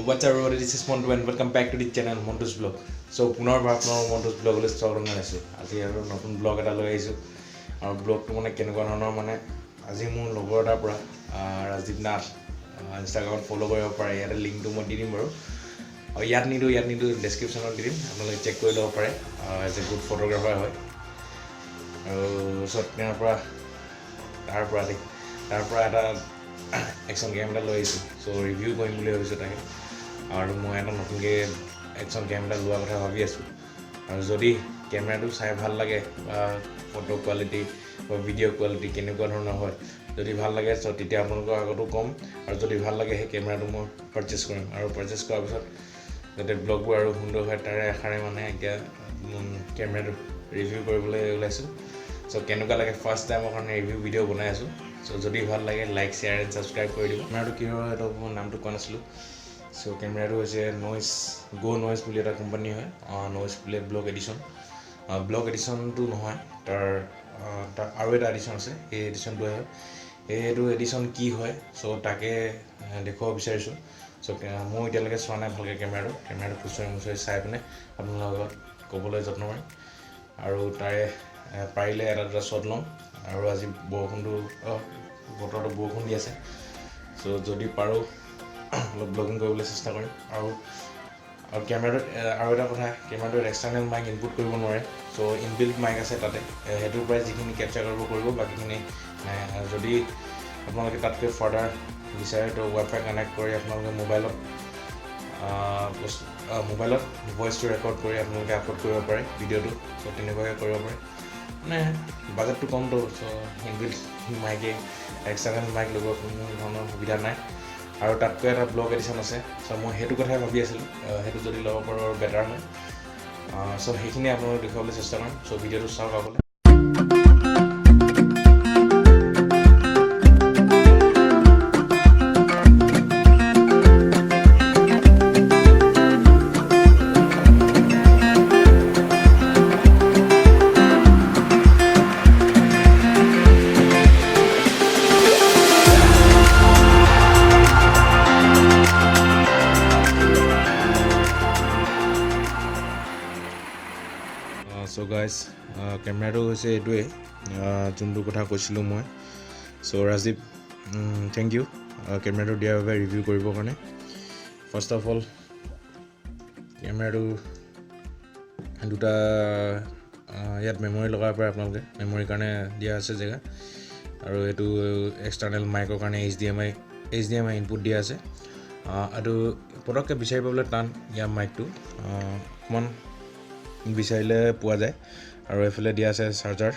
What's up everybody, this is Montu and welcome back to the channel Montu's Vlog. So পুনৰবাৰ আপোনালোক মন্টুজ ব্লগলৈ স্বাগতম জনাইছোঁ। আজি আৰু নতুন ব্লগ এটা লৈ আহিছোঁ আৰু ব্লগটো মানে কেনেকুৱা ধৰণৰ, মানে আজি মোৰ লগৰ এটাৰ পৰা, ৰাজদীপ নাথ, ইনষ্টাগ্ৰামত ফ'ল' কৰিব পাৰে। ইয়াতে লিংকটো মই দি দিম বাৰু। আৰু ইয়াত নিদিওঁ, ইয়াত নিদিওঁ, ডেছক্ৰিপশ্যনত দি দিম, আপোনালোকে চেক কৰি ল'ব পাৰে। এজ এ গুড ফটোগ্ৰাফাৰ হয়। আৰু চ' তেওঁৰ পৰা, তাৰ পৰা দেই, তাৰ পৰা এটা একশ্যন কেম এটা লৈ আহিছোঁ। চ' ৰিভিউ কৰিম বুলি ভাবিছোঁ তাকে। আৰু মই এটা নতুনকৈ একশ্যন কেম এটা লোৱাৰ কথা ভাবি আছোঁ। আৰু যদি কেমেৰাটো চাই ভাল লাগে বা ফটো কোৱালিটি বা ভিডিঅ' কোৱালিটি কেনেকুৱা ধৰণৰ হয়, যদি ভাল লাগে, চ' তেতিয়া আপোনালোকৰ আগতো ক'ম। আৰু যদি ভাল লাগে, সেই কেমেৰাটো মই পাৰচেছ কৰিম। আৰু পাৰচেছ কৰাৰ পিছত যাতে ব্লগবোৰ আৰু সুন্দৰ হয়, তাৰে আশাৰে মানে এতিয়া কেমেৰাটো ৰিভিউ কৰিবলৈ ওলাইছোঁ। চ' কেনেকুৱা লাগে, ফাৰ্ষ্ট টাইমৰ কাৰণে ৰিভিউ ভিডিঅ' বনাই আছোঁ। চ' যদি ভাল লাগে, লাইক, শ্বেয়াৰ এণ্ড ছাবস্ক্ৰাইব কৰি দিব। কেমেৰাটো কি হয়, সেইটো মই নামটো কোৱা নাছিলোঁ। চ' কেমেৰাটো হৈছে নইজ গ' নইজ বুলি এটা কোম্পানী হয়, noise play block edition. Block এডিশ্যনটো নহয়, তাৰ আৰু এটা এডিশ্যন আছে, সেই এডিশ্যনটোৱে হয়। সেইটো এডিশ্যন কি হয়, চ' তাকে দেখুৱাব বিচাৰিছোঁ। চ' মই এতিয়ালৈকে চোৱা নাই ভালকৈ কেমেৰাটো। কেমেৰাটো খুচৰি মুচৰি চাই পিনে আপোনালোকৰ আগত ক'বলৈ যত্ন কৰিম। আৰু তাৰে পাৰিলে এটা দুটা শ্বট ল'ম। আৰু আজি বৰষুণটো, বতৰটো বৰষুণ দি আছে। চ' যদি পাৰোঁ, অলপ ব্লগিং কৰিবলৈ চেষ্টা কৰিম। আৰু আৰু কেমেৰাটোত আৰু এটা কথা, কেমেৰাটোত এক্সটাৰ্নেল মাইক ইনপুট কৰিব নোৱাৰে। চ' ইনবিল্ট মাইক আছে তাতে, সেইটোৰ পৰাই যিখিনি কেপচাৰ কৰিব কৰিব, বাকীখিনি যদি আপোনালোকে তাতকৈ ফাৰ্ডাৰ বিচাৰে, তো ৱাইফাই কানেক্ট কৰি আপোনালোকে মোবাইলত ভইচটো ৰেকৰ্ড কৰি আপোনালোকে আপলোড কৰিব পাৰে ভিডিঅ'টো। চ' তেনেকুৱাকৈ কৰিব পাৰে। মানে বাজেটটো কমটো, চ' ইনবিল্ট মাইকে, এক্সটাৰ্নেল মাইক লগোৱা কোনো ধৰণৰ সুবিধা নাই। আৰু তাতকৈ এটা ব্লক এডিশ্যন আছে। চ' মই সেইটো কথাই ভাবি আছিলোঁ, সেইটো যদি ল'ব পাৰোঁ আৰু বেটাৰ হয়। চ' সেইখিনিয়ে আপোনালোকক দেখুৱাবলৈ চেষ্টা কৰিম। চ' ভিডিঅ'টো চাওক আগলৈ। চ' গাইজ, কেমেৰাটো হৈছে এইটোৱে, যোনটো কথা কৈছিলোঁ মই। চ' ৰাজীৱ, thank U কেমেৰাটো দিয়াৰ বাবে ৰিভিউ কৰিবৰ কাৰণে। ফাৰ্ষ্ট অফ অল, কেমেৰাটো দুটা ইয়াত মেমৰি লগাব পাৰে আপোনালোকে, মেমৰিৰ কাৰণে দিয়া আছে জেগা। আৰু এইটো এক্সটাৰ্নেল মাইকৰ কাৰণে এইচ ডি এম আই ইনপুট দিয়া আছে। এইটো পটককৈ বিচাৰি পাবলৈ টান, ইয়াৰ মাইকটো অকণমান বিচাৰিলে পোৱা যায়। আৰু এইফালে দিয়া আছে চাৰ্জাৰ,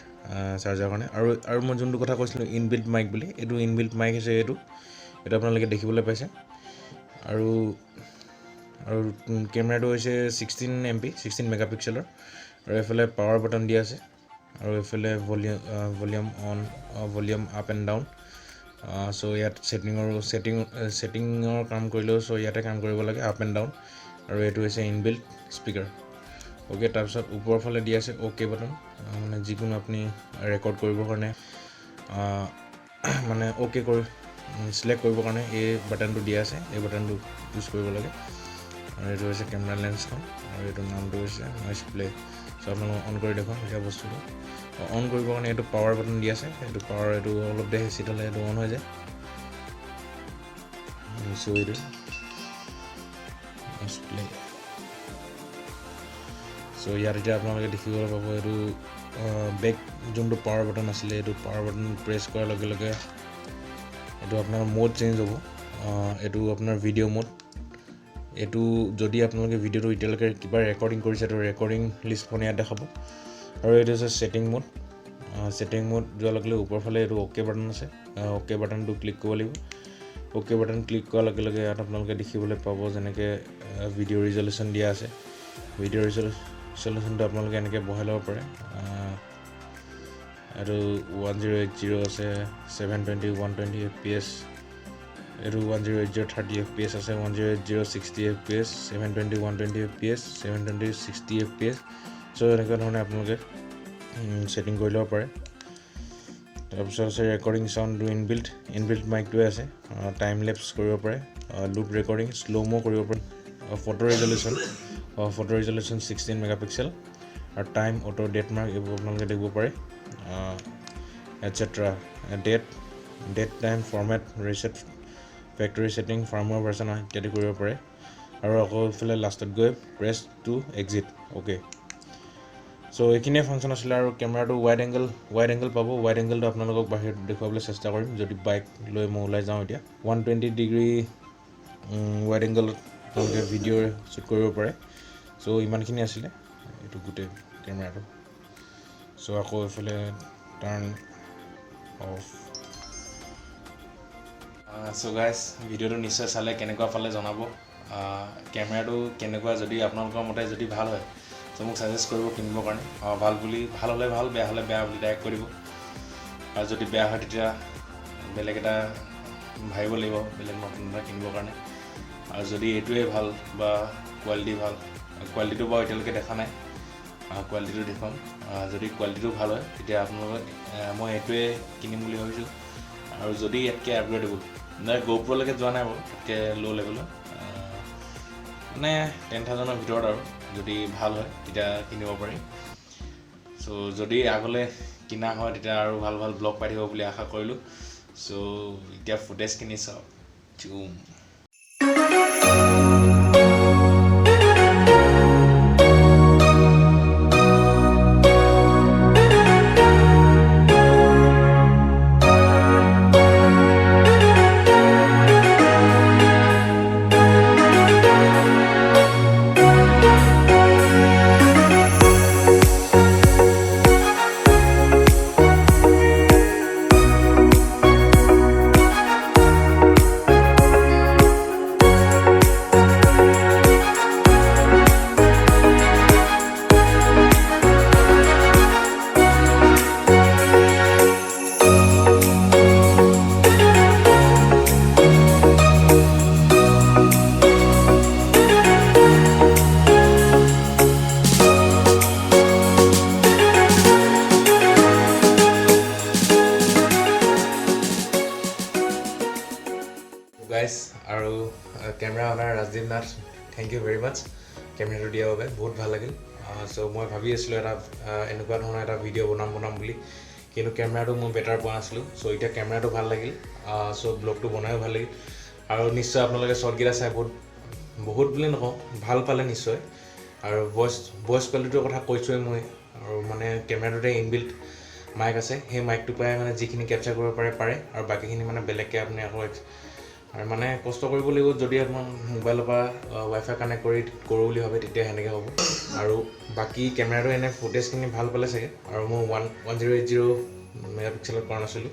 চাৰ্জাৰ কাৰণে। আৰু আৰু মই যোনটো কথা কৈছিলোঁ ইনবিল্ট মাইক বুলি, এইটো ইনবিল্ট মাইক হৈছে এইটো। এইটো আপোনালোকে দেখিবলৈ পাইছে। আৰু আৰু কেমেৰাটো হৈছে 16 MP, 16 মেগাপিক্সেলৰ। আৰু এইফালে পাৱাৰ বাটন দিয়া আছে। আৰু এইফালে volume on, volume up and down. So ইয়াত ছেটিঙৰ কাম কৰিলেও চ' ইয়াতে কাম কৰিব লাগে, আপ এণ্ড ডাউন। আৰু এইটো হৈছে ইনবিল্ট স্পীকাৰ। অ'কে, তাৰপিছত ওপৰৰ ফালে দিয়া আছে অ'কে বাটন, মানে যিকোনো আপুনি ৰেকৰ্ড কৰিবৰ কাৰণে, মানে অ'কে কৰি চিলেক্ট কৰিবৰ কাৰণে এই বাটনটো দিয়া আছে। এই বাটনটো ইউজ কৰিব লাগে। আৰু এইটো হৈছে কেমেৰা লেন্সখন। আৰু এইটো নামটো হৈছে নইজ প্লে। চ' আপোনালোকক অন কৰি দেখুৱাম এতিয়া বস্তুটো। অন কৰিবৰ কাৰণে এইটো পাৱাৰ বাটন দিয়া আছে। এইটো পাৱাৰ, এইটো অলপ দেৰি হেঁচি থ'লে এইটো অন হৈ যায়। চ' এইটো নইজ প্লে। চ' ইয়াত এতিয়া আপোনালোকে দেখিবলৈ পাব, এইটো বেক যোনটো পাৱাৰ বাটন আছিলে, এইটো পাৱাৰ বাটন প্ৰেছ কৰাৰ লগে লগে এইটো আপোনাৰ মোড চেঞ্জ হ'ব। এইটো আপোনাৰ ভিডিঅ' মোড। এইটো যদি আপোনালোকে ভিডিঅ'টো এতিয়ালৈকে কিবা ৰেকৰ্ডিং কৰিছে, তো ৰেকৰ্ডিং লিষ্টখন ইয়াত দেখাব। আৰু এইটো হৈছে ছেটিং মোড। ছেটিং মোড যোৱাৰ লগে লগে ওপৰ ফালে এইটো অ'কে বাটন আছে, অ'কে বাটনটো ক্লিক কৰিব লাগিব। অ'কে বাটন ক্লিক কৰাৰ লগে লগে ইয়াত আপোনালোকে দেখিবলৈ পাব যেনেকৈ ভিডিঅ' ৰিজলিউশ্যন দিয়া আছে। ভিডিঅ' ৰিজলিউশ্যনটো আপোনালোকে এনেকৈ বঢ়াই ল'ব পাৰে। এইটো 1080 আছে, 720, 120 FPS। এইটো 1080 30 FPS আছে, 1080 60 FPS, 720 120 FPS, 720 60 FPS। So এনেকুৱা ধৰণে আপোনালোকে ছেটিং কৰি ল'ব পাৰে। তাৰপিছত আছে ৰেকৰ্ডিং চাউণ্ডটো, ইনবিল্ট মাইকটোৱে আছে। টাইম লেপছ কৰিব পাৰে। loop recording, slow mo কৰিব পাৰে, photo resolution 16 megapixel আৰু টাইম, অ'টো ডেট মাৰ্ক, এইবোৰ আপোনালোকে দেখিব পাৰে, etcetera, date time format, reset factory setting, firmware version ইত্যাদি কৰিব পাৰে। আৰু আকৌ এইফালে লাষ্টত গৈ press to exit, okay. So এইখিনিয়ে ফাংচন আছিলে। আৰু কেমেৰাটো ৱাইড এংগল পাব। ৱাইড এংগলটো আপোনালোকক বাহিৰত দেখুৱাবলৈ চেষ্টা কৰিম যদি বাইক লৈ মই ওলাই যাওঁ। এতিয়া 120 ডিগ্ৰী ৱাইড এংগলত আপোনালোকে ভিডিঅ' শ্বুট কৰিব পাৰে। চ' ইমানখিনি আছিলে এইটো গোটেই কেমেৰাটো। চ' আকৌ এইফালে টাৰ্ণ অফ। চ' গাইজ, ভিডিঅ'টো নিশ্চয় চালে, কেনেকুৱা পালে জনাব। কেমেৰাটো কেনেকুৱা, যদি আপোনালোকৰ মতে যদি ভাল হয়, ত' মোক ছাজেষ্ট কৰিব কিনিবৰ কাৰণে। ভাল বুলি, ভাল হ'লে ভাল, বেয়া হ'লে বেয়া বুলি ডাইৰেক্ট কৈ দিব। আৰু যদি বেয়া হয়, তেতিয়া বেলেগ এটা ভাবিব লাগিব, বেলেগ নতুন এটা কিনিবৰ কাৰণে। আৰু যদি এইটোৱে ভাল বা কোৱালিটি ভাল, কোৱালিটিটো বাৰু এতিয়ালৈকে দেখা নাই, কোৱালিটিটো দেখুৱাম। যদি কোৱালিটিটো ভাল হয়, তেতিয়া আপোনালোকক মই এইটোৱে কিনিম বুলি ভাবিছোঁ। আৰু যদি ইয়াতকৈ আপগ্ৰেডেবল নাই, গ'প্ৰ'লৈকে যোৱা নাই বাৰু, তাতকৈ ল' লেভেলৰ, মানে 10,000ৰ ভিতৰত আৰু যদি ভাল হয়, তেতিয়া কিনিব পাৰি। চ' যদি আগলৈ কিনা হয়, তেতিয়া আৰু ভাল ভাল ব্লগ পাই থাকিব বুলি আশা কৰিলোঁ। চ' এতিয়া ফুটেজখিনি চাওক। জুম। গাইজ, আৰু কেমেৰা অনাৰ Rajdeep Nath, thank you very much কেমেৰাটো দিয়াৰ বাবে, বহুত ভাল লাগিল। চ' মই ভাবি আছিলোঁ এটা এনেকুৱা ধৰণৰ এটা ভিডিঅ' বনাম বনাম বুলি, কিন্তু কেমেৰাটো মই বেটাৰ পোৱা নাছিলোঁ। চ' এতিয়া কেমেৰাটো ভাল লাগিল, চ' ব্লগটো বনায়ো ভাল লাগিল। আৰু নিশ্চয় আপোনালোকে শ্বৰ্টকেইটা চাই বহুত বহুত বুলি নকওঁ, ভাল পালে নিশ্চয়। আৰু ভইচ কোৱালিটিটোৰ কথা কৈছোঁৱেই মই। আৰু মানে কেমেৰাটোতে ইনবিল্ট মাইক আছে, সেই মাইকটোৰ পৰাই মানে যিখিনি কেপচাৰ কৰিব পাৰে পাৰে, আৰু বাকীখিনি মানে বেলেগকৈ আপুনি আকৌ আৰু মানে কষ্ট কৰিব লাগিব। যদি আপোনাৰ মোবাইলৰ পৰা ৱাইফাই কানেক্ট কৰি কৰোঁ বুলি ভাবে, তেতিয়া সেনেকৈ হ'ব। আৰু বাকী কেমেৰাটো এনে ফুটেজখিনি ভাল পালে চাগে। আৰু মই 1080 মেগাপিক্সেলত কৰা নাছিলোঁ।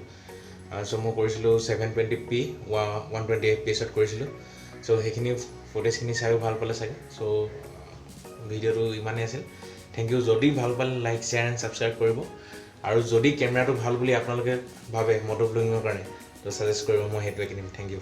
চ' মই কৰিছিলোঁ 720p 120 FPSত কৰিছিলোঁ। চ' সেইখিনি ফুটেজখিনি চায়ো ভাল পালে চাগে। চ' ভিডিঅ'টো ইমানেই আছিল। Thank U. যদি ভাল পালে, লাইক, শ্বেয়াৰ এণ্ড ছাবস্ক্ৰাইব কৰিব। আৰু যদি কেমেৰাটো ভাল বুলি আপোনালোকে ভাবে মটো ব্লগিঙৰ কাৰণে, তো ছাজেষ্ট কৰিব, মই সেইটোৱে কিনিম। Thank U.